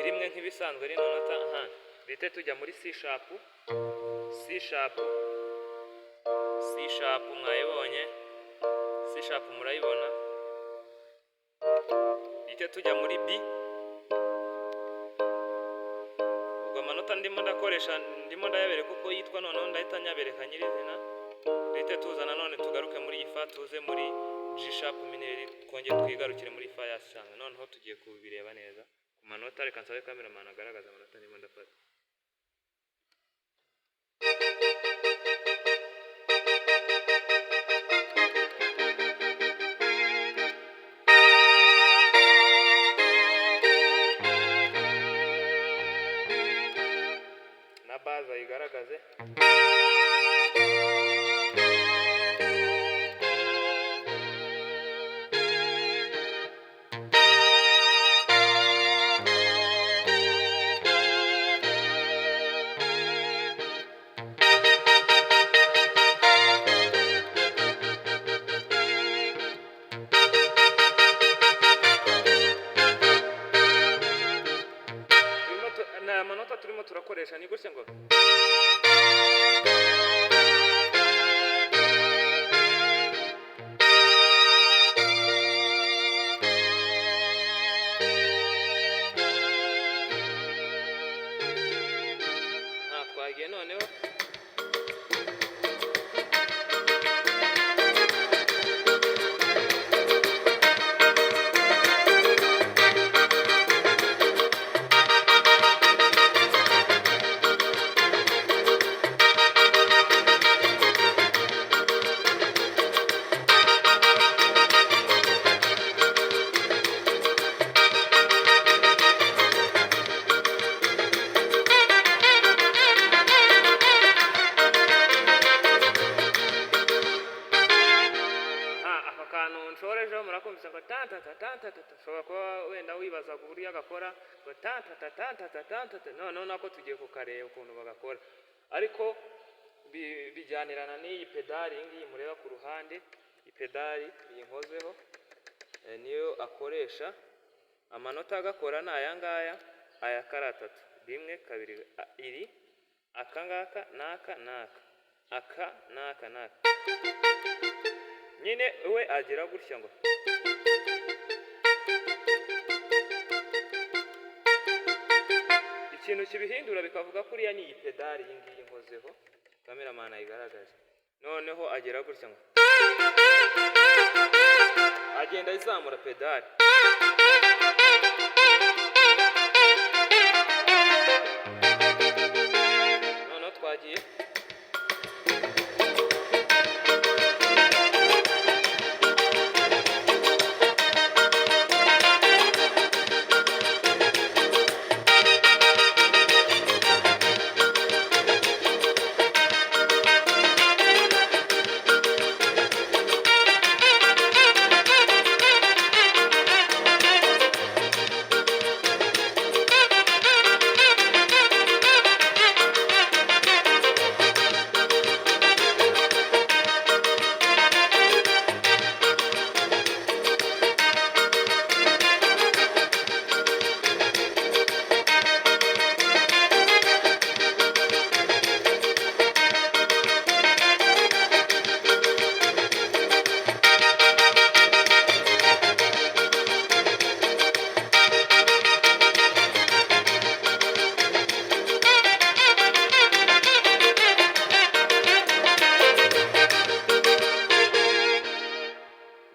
Ni rimwe nk'ibisanzwe rino nota. Aha duhite tujya muri C sharp. C sharp, C sharp mwayibonye, C sharp murayibona. Duhite tujya muri B. Ubwo amanota ndimo ndakoresha ndimo ndayabereka uko yitwa, noneho ndahita nyabereka nyirizina. Duhite tuza nanone tugaruke muri iyi fa, tuze muri G sharp mineur, twongere twigarukire muri fa yasanzwe. Noneho tugiye kubireba neza ku manota. Reka nsabe cameraman agaragaza amanota ndimo ndafata. Na bass ayigaragaze. Ni aya manota turimo turakoresha, ni gutya ngo. Aha twagiye noneho. Aha aka kantu nshorejeho murakumvise ngo tantata tantata. Ushobora kuba wenda wibaza uburyo agakora ngo tantata tantata tantata. Noneho nako tugiye kukareba ukuntu bagakora, ariko bijyanirana n'iyi pedali iyi ngiyi mureba ku ruhande. Ipedali iyi nkozeho niyo akoresha. Amanota agakora ni aya ngaya, aya kari atatu: rimwe, kabiri, iri, aka ngaka n'aka n'aka, aka n'aka n'aka. Nyine we agira gutya ngo. Ikintu kibihindura bikavuga kuriya ni iyi pedali iyi ngiyi nkozeho, cameraman ayigaragaze. Noneho agera gutya ngo, agenda azamura pedali. Noneho twagiye.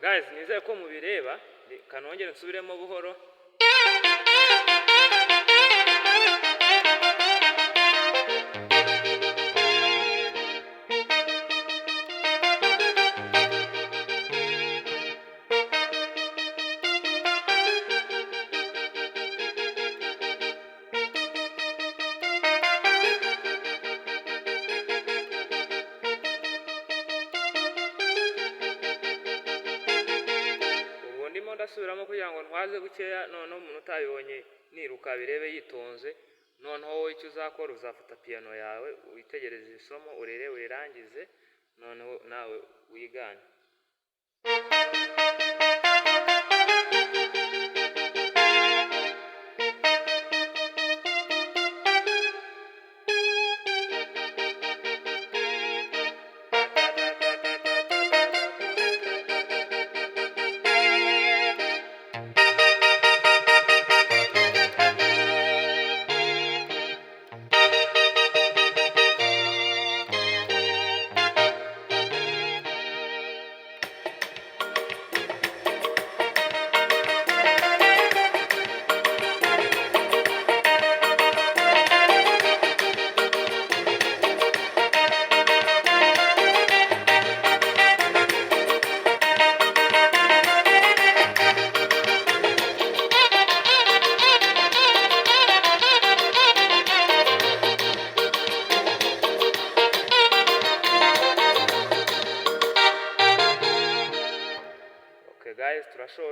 Guys, nizere ko mubireba. Kanongere nsubiremo buhoro. Ubwo ndimo ndasubiramo kugira ngo ntwaze bukeya. Noneho umuntu utabibonye niruka birebe yitonze. Noneho wowe icyo uzakora, uzafata piyano yawe, witegereze isomo, urere urirangize, noneho nawe wigane.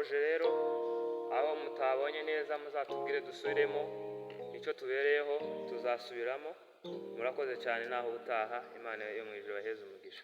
Turashoje rero, aho mutabonye neza muzatubwire dusubiremo, icyo tubereyeho tuzasubiramo. Murakoze cyane, naho ubutaha. Imana yo mu ijuru ibaheze umugisha.